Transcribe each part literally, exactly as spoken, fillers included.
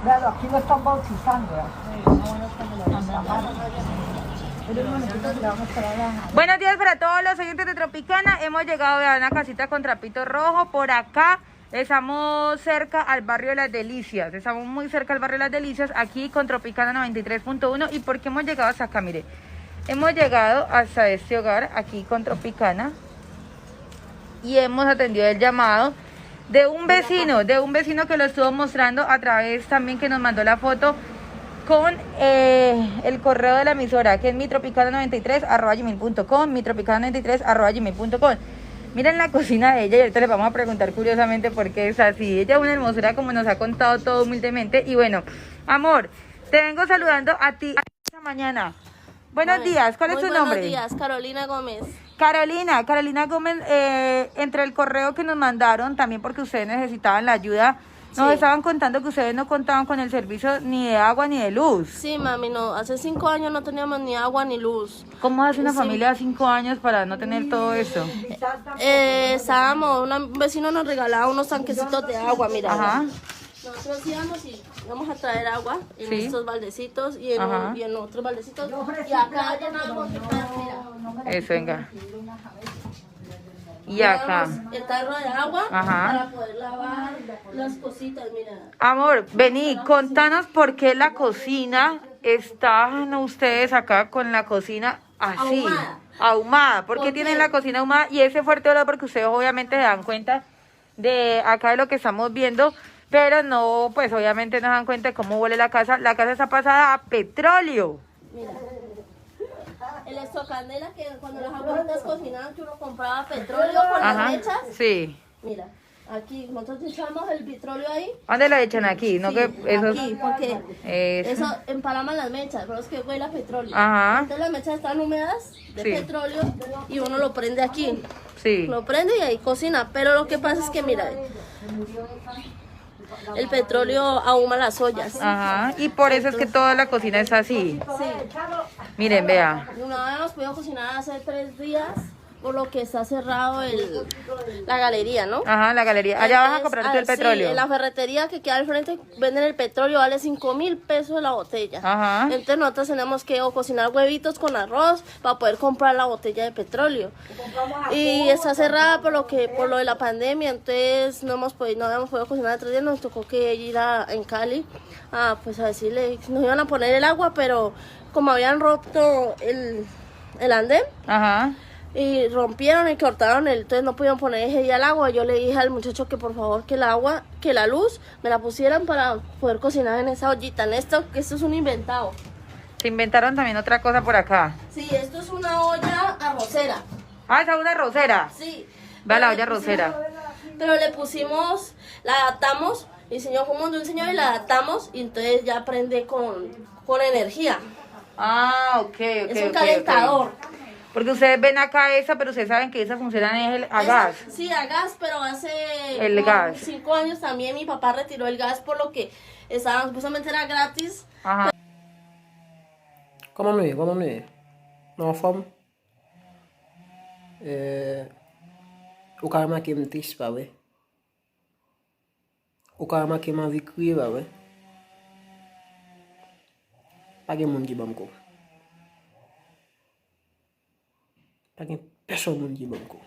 Claro, aquí lo están bautizando. Buenos días para todos los oyentes de Tropicana. Hemos llegado a una casita con trapito rojo por acá. Estamos cerca al barrio Las Delicias. Estamos muy cerca al barrio Las Delicias, aquí con Tropicana noventa y tres punto uno. ¿Y por qué hemos llegado hasta acá? Mire, hemos llegado hasta este hogar, aquí con Tropicana, y hemos atendido el llamado de un vecino, de un vecino que lo estuvo mostrando a través también que nos mandó la foto con eh, el correo de la emisora, que es mitropicana noventa y tres arroba gmail punto com, mitropicana noventa y tres arroba gmail punto com. Miren la cocina de ella y ahorita le vamos a preguntar curiosamente por qué es así. Ella es una hermosura como nos ha contado todo humildemente. Y bueno, amor, te vengo saludando a ti esta mañana. Buenos días, ¿cuál es tu nombre? Muy buenos días, Carolina Gómez. Carolina, Carolina Gómez, eh, entre el correo que nos mandaron, también porque ustedes necesitaban la ayuda, nos estaban contando que ustedes no contaban con el servicio ni de agua ni de luz. Sí, mami, no. Hace cinco años no teníamos ni agua ni luz. ¿Cómo hace una familia de cinco años para no tener todo eso? Eh, estábamos, una- un vecino nos regalaba unos tanquecitos de agua, mira. Ajá. Nosotros íbamos y íbamos a traer agua en estos baldecitos y en, un- y en otros baldecitos. Y acá llenábamos, mira. Eso, venga. Y acá. Llenábamos el tarro de agua para poder lavar las cositas, mira. Amor, vení, contanos por qué la cocina están ustedes acá con la cocina así, ahumada. ¿Por qué tienen la cocina ahumada? Y ese fuerte olor, porque ustedes obviamente se dan cuenta de acá de lo que estamos viendo, pero no, pues obviamente no se dan cuenta de cómo huele la casa. La casa está pasada a petróleo. Mira. El estocandela que cuando las abuelitas cocinaban, que uno compraba petróleo con las mechas. Sí. Mira, aquí nosotros echamos el petróleo ahí. ¿Dónde lo echan aquí? No, sí, que eso, aquí, porque eso empalaman las mechas, por eso es que huele a petróleo. Ajá. Entonces las mechas están húmedas de petróleo y uno lo prende aquí. Sí. Lo prende y ahí cocina. Pero lo que pasa es que, mira, el petróleo ahuma las ollas. Ajá. Y por eso es que toda la cocina es así. Sí. Miren, vea. No habíamos podido cocinar hace tres días por lo que está cerrado el, la galería, ¿no? Ajá, la galería. Allá vas a comprar tú el petróleo. Entonces, ah, sí, en la ferretería que queda al frente venden el petróleo, vale cinco mil pesos la botella. Ajá. Entonces nosotros tenemos que o cocinar huevitos con arroz para poder comprar la botella de petróleo. Y está cerrada por lo que, por lo de la pandemia, entonces no hemos podido, no habíamos podido cocinar tres días, nos tocó que ir a, en Cali, a, pues a decirle, nos iban a poner el agua, pero como habían roto el, el andén, ajá, y rompieron y cortaron el, entonces no pudieron poner ese día el agua. Yo le dije al muchacho que por favor que el agua, que la luz me la pusieran para poder cocinar en esa ollita, en esto, que esto es un inventado. Se inventaron también otra cosa por acá. Sí, esto es una olla arrocera. Ah, esa es una arrocera. Sí. Ve la olla arrocera. Pero le pusimos, la adaptamos, el señor fue un señor y la adaptamos y entonces ya prende con, con energía. Ah, ok, ok. Es un calentador. Porque ustedes ven acá esa, pero ustedes saben que esa funciona es el, a gas. Sí, a gas, pero hace como cinco años también mi papá retiró el gas por lo que estaba, supuestamente era gratis. Ajá. Kòman nou ye? Kòman nou ye? Nou anfòm? Eh, ou ka remake m tris, pa vre? Ou ka remake m anvi kriye, pa vre? Pa gen moun ki ban m kou. Pa gen pèsonn moun ki ban m kou.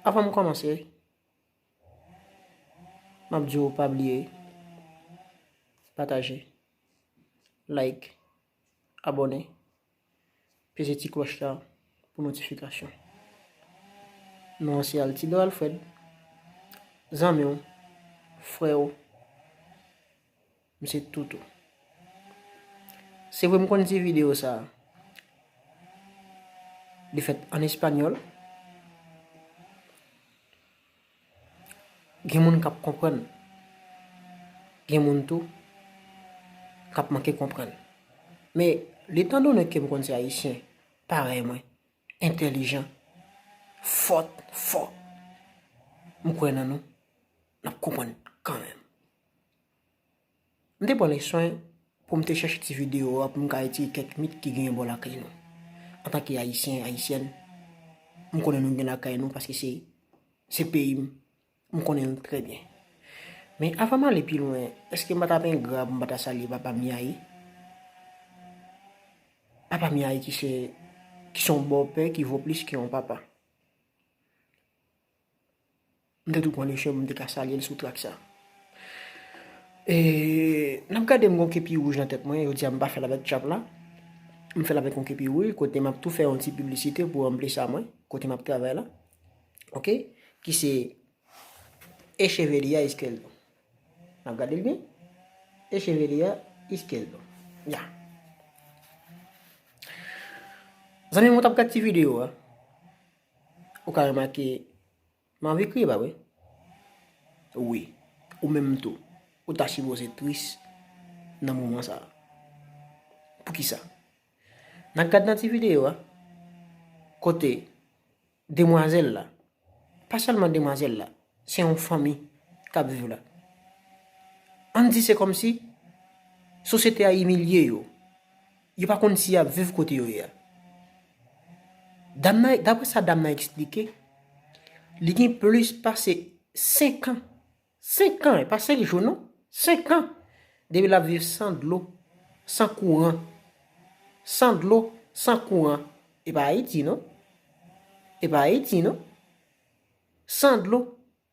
Avan m kòmanse, m ap di w pa bliye pataje, like, abòne, peze ti klòch la pou notifikasyon. Non an se Altido Alfred, zanmi w, frè w, m se tout ou. Se vre m konn di videyo sa a, li fèt an espanyòl. Gen moun k ap konprann. Gen moun tou k ap manke konprann. Men, etandone ke m konn se ayisyen, parèy mwen, entèlijan, fòt, fò, m kwè nan nou, n ap konprann kanmenm. M te pran lè swen pou m te chèche ti videyo a pou m ka retire kèk mit ki genyen bò lakay nou. Antanke ayisyen, ayisyèn, m konnen nou gen lakay nou paske se, se peyi m, M konnen l trè byen. Men avan m ale pi lwen, èske m pa t ap engra pou m pa ta salye papa m Yayi? Papa m Yayi ki se, ki se yon bòpè ki vo plis ke yon papa. M te tou pran le chèm, m te ka salye l sou trak sa. E, n ap gade m gon kepi wouj nan tèt mwen, jodi a m pa fè l avèk tchap la. M fè l avèk yon kepi wouj, kote m ap tou fè yon ti piblisite pou anplisa mwen, kote m ap travay la. Oke? Ki se Echeveria Izquierdo. N ap gade l byen? Echeveria Izquierdo. Ya. Zanmi m, ou t ap gad ti videyo a. Ou ka remake, m anvi kriye, pa vre? Wi. Ou menm tou. Ou ta sipoze tris nan moman sa a. Poukisa? N ap gad nan ti videyo a. Kote demwazèl la, pa sèlman demwazèl la, se yon fanmi k ap viv la. Ann di se kòmsi sosyete a imilye yo. Yo pa konn si y ap viv kote yo ye a. Dam nan, daprè sa dam nan eksplike, li gen plis pase senk an, senk an, e pa senk jou non, senk an, depi l ap viv san dlo, san kouran. San dlo, san kouran. E pa Ayiti non. E pa Ayiti non. San dlo,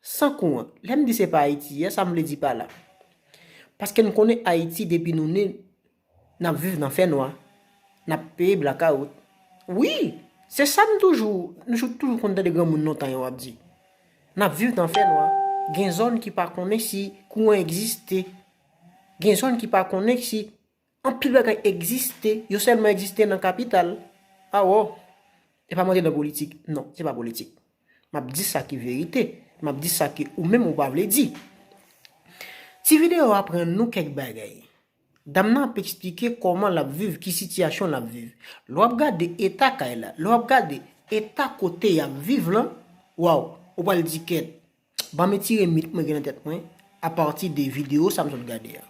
san kouran. Lè m di se pa Ayiti a, sa m vle di pa la? Paske n konnen Ayiti, depi nou ne, n ap viv nan fènwa, n ap peye blakawout. Wi, se sa m toujou, nou toujou konn tande granmoun lontan yo ap di. N ap viv nan fènwa. Gen zòn ki pa konnen si kouran egziste. Gen zòn ki pa konnen si anpil bagay egziste, yo sèlman egziste nan kapital. Awò, e pa mande nan politik. Non, se pa politik. M ap di sa ki verite. M ap di sa ke ou menm ou pa vle di. Ti videyo a aprann nou kèk bagay. Dam nan ap eksplike kòman l ap viv, ki sitiyasyon l ap viv. Lè w ap gade eta kay la, lè w ap gade eta kote y ap viv lan, waw, ou pral di kèt. Ban m etire mit mwen gen nan tèt mwen apati de videyo sa m sot gade a.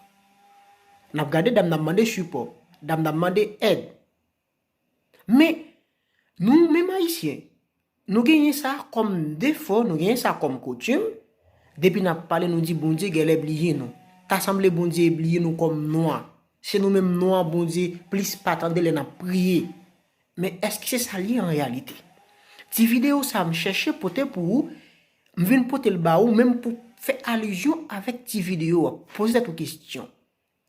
N ap gade dam nan ap mande sipò, dam nan ap mande èd. Men, nou menm Ayisyen, nou genyen sa kòm defo, nou genyen sa kòm koutim. Depi n ap pale, nou di Bondye genlè bliye nou. Ta sanble Bondye bliye nou kòm nwa. Se nou menm nwa Bondye plis pa tande lè n ap priye. Men èske se sa l ye an reyalite? Ti videyo sa a m chèche pote pou ou, m vin pote l ba ou menm pou fè alizyon avèk ti videyo a. Poze tèt ou kesyon.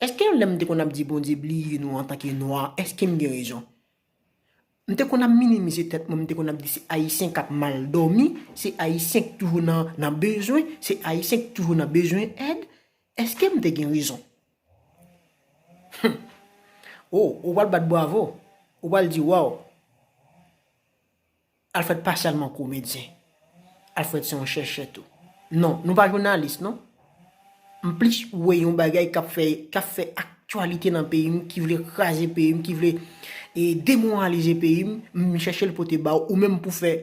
Èske lè m te konn ap di Bondye bliye nou antanke nwa, èske m gen rezon? M te konn ap minimize tèt mwen, m te konn ap di se Ayisyen k ap mal dòmi, se Ayisyen k toujou nan, nan bezwen, se Ayisyen k toujou nan bezwen èd. Èske m te gen rezon? Humm. O, ou pral bat bwavo. Ou pral di, waw. Alfred pa sèlman komedyen. Alfred se yon chèchè tou. Non, nou pa jounalis, non. M plis wè yon bagay k ap fè, k ap fè aktyalite nan peyi m, ki vle kraze peyi m, ki vle, e, demoralize peyi m, m chèche l pote ba w, ou menm pou fè,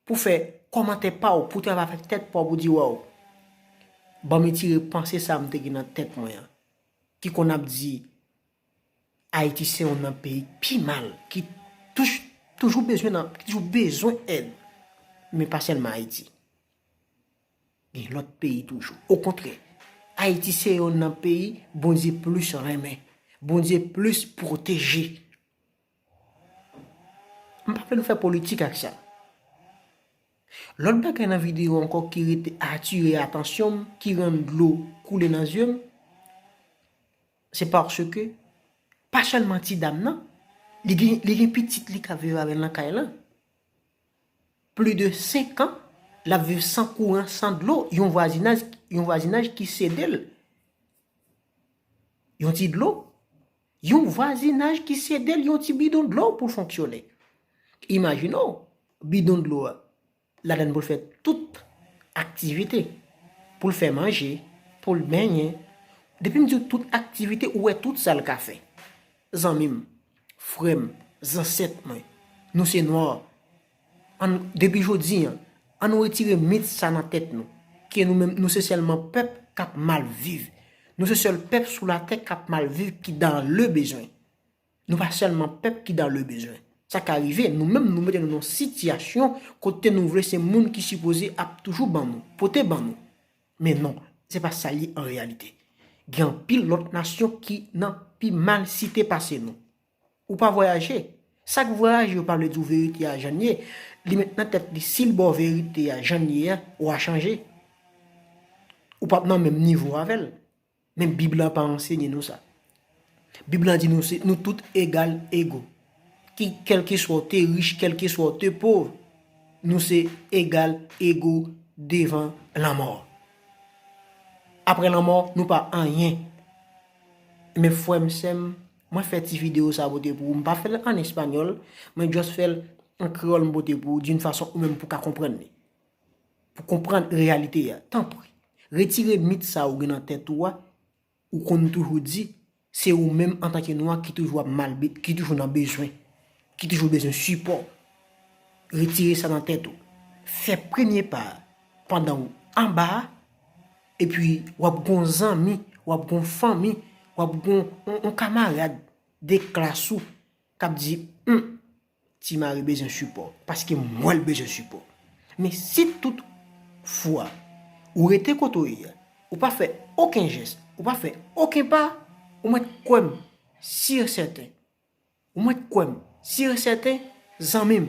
pou fè kòmantè pa w, pou travay avèk tèt pa w, pou di, waw, ban m etire panse sa m te gen nan tèt mwen an, ki konn ap di, Ayiti se youn nan peyi k pi mal, ki touj-, toujou bezwen nan, ki toujou bezwen èd. Men pa sèlman Ayiti. Gen lòt peyi toujou. Okontrè, Ayiti se youn nan peyi Bondye plis renmen, Bondye plis pwoteje. M pa vle nou fè politik ak sa. Lòt bagay nan videyo ankò ki rete atire atansyon m, ki rann dlo koule nan zye m, se paske pa sèlman ti dam nan, li gen, li gen pitit li k ap viv avè l nan kay lan. Plis de senk an, l ap viv san kouran, san dlo, yon vwazinaj, yon vwazinaj ki sede l yon ti dlo, yon vwazinaj ki sede l yon ti bidon dlo pou l fonksyone. Imajine w, bidon dlo a, ladan l pou l fè tout aktivite, pou l fè manje, pou l benyen. Depi m di w tout aktivite, ou wè tout sa l ka fè. Zanmi m, frè m, zansèt mwen, nou se nwa. Ann, depi jodi a, ann nou retire mit sa nan tèt nou, ke nou menm, nou se sèlman pèp k ap mal viv. Nou se sèl pèp sou latè k ap mal viv, ki dans le besoin. Nou pa sèlman pèp ki dans le besoin. Sa ka rive, nou menm nou mete nou nan yon sitiyasyon kote nou vle se moun ki sipoze ap toujou ban nou, pote ban nou. Men non, se pa sa l ye an reyalite. Gen anpil lòt nasyon ki nan pi mal site pase nou. Ou pa vwayaje. Sa k vwayaje yo pa vle di w verite a jan l ye. Li met nan tèt li si l ba w verite a jan l ye a, w a chanje. Ou p ap nan menm nivo avè l. Men Bib la pa ansenye nou sa. Bib la di nou se nou tout egal ego. Ki kèlkeswa w te rich, kèlkeswa w te pov, nou se egal ego devan lanmò. Apre lanmò, nou pa anyen. Men frè m, sè m, mwen fè ti videyo sa pote pou ou. M pa fè l an espanyòl, mwen just fè l an kreyòl m pote pou ou, d'une façon ou menm pou ka konprann li. Pou konprann reyalite a, tanpri, retire mit sa ou gen nan tèt ou a, ou konn toujou di, se ou menm antanke nwa ki toujou ap mal, ki toujou nan bezwen, ki toujou bezwen sipò. Retire sa nan tèt ou. Fè premye pa a pandan w anba a, epi w ap gon zanmi, w ap gon fanmi, w ap gon on, on kamarad de klas ou k ap di, hmm, Ti Mari bezwen sipò, paske m wè l bezwen sipò. Men si tout fwa ou rete kote w ye a, ou pa fè okenn jès, ou pa fè okenn pa, ou mèt kwè m, si e sèten, ou mèt kwè m, si e sèten, zanmi m,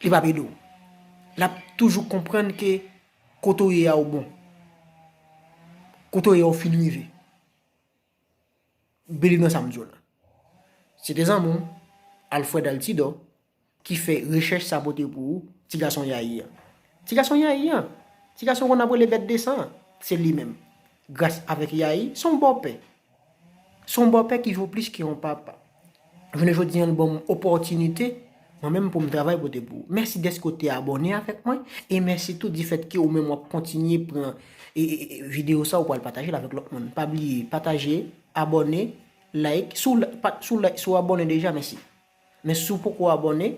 li p ap ede w. L ap toujou konprann ke kote w ye a ou bon. Kote w ye a ou fin rive. Believe nan sa m di w la. Se te zanmi w, Alfred Altidor, ki fè rechèch sa pote pou ou, ti gason Yayi an. Ti gason Yayi an, ti gason konn ap rele bèt de san an, se li menm. Gras avèk Yayi, se yon bòpè. Se yon bòpè ki vo plis ke yon papa. Jounen jodi an, l ban m opòtinite, mwen menm pou m travay pote pou ou. Mèsi dèske w te abòne avèk mwen, e mèsi tou difèt ke ou menm w ap kontinye pran e, e, e, videyo sa ou pral pataje l avèk lòt moun. Pa bliye, pataje, abòne, like. Si w la- pa- si w like, si w abòne deja, mèsi. Men si w poko abòne,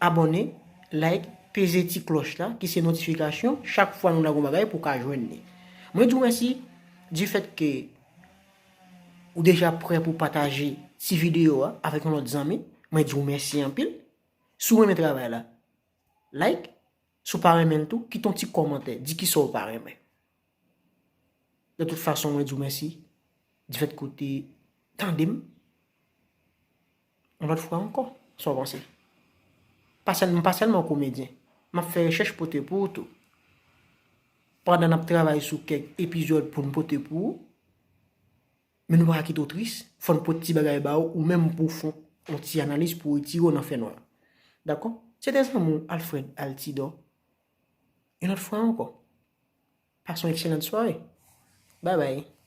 abòne, like, peze ti klòch la, ki se notifikasyon, chak fwa nou lage yon bagay pou w ka jwenn li. Mwen di w mèsi difèt ke ou deja prè pou pataje ti videyo a avèk yon lòt zanmi. Mwen di w mèsi anpil. Si w renmen travay la, like. Si w pa renmen l tou, kite yon ti kòmantè, di kisa w pa renmen. De tout fason, mwen di w mèsi difèt ke w te tande m. Yon lòt fwa ankò, sa w panse? Pa sèl- m pa sèlman komedyen. M ap fè rechèch pote pou ou tou. Pandan n ap travay sou kèk epizòd pou n pote pou ou, men nou pa ka kite w tris. Fò n pote ti bagay ba ou, ou menm pou w fè yon ti analiz pou w retire w nan fènwa. Dakò? Se te zanmi w Alfred Altidor. Yon lòt fwa ankò. Pase yon excellente soirée. Bye bye.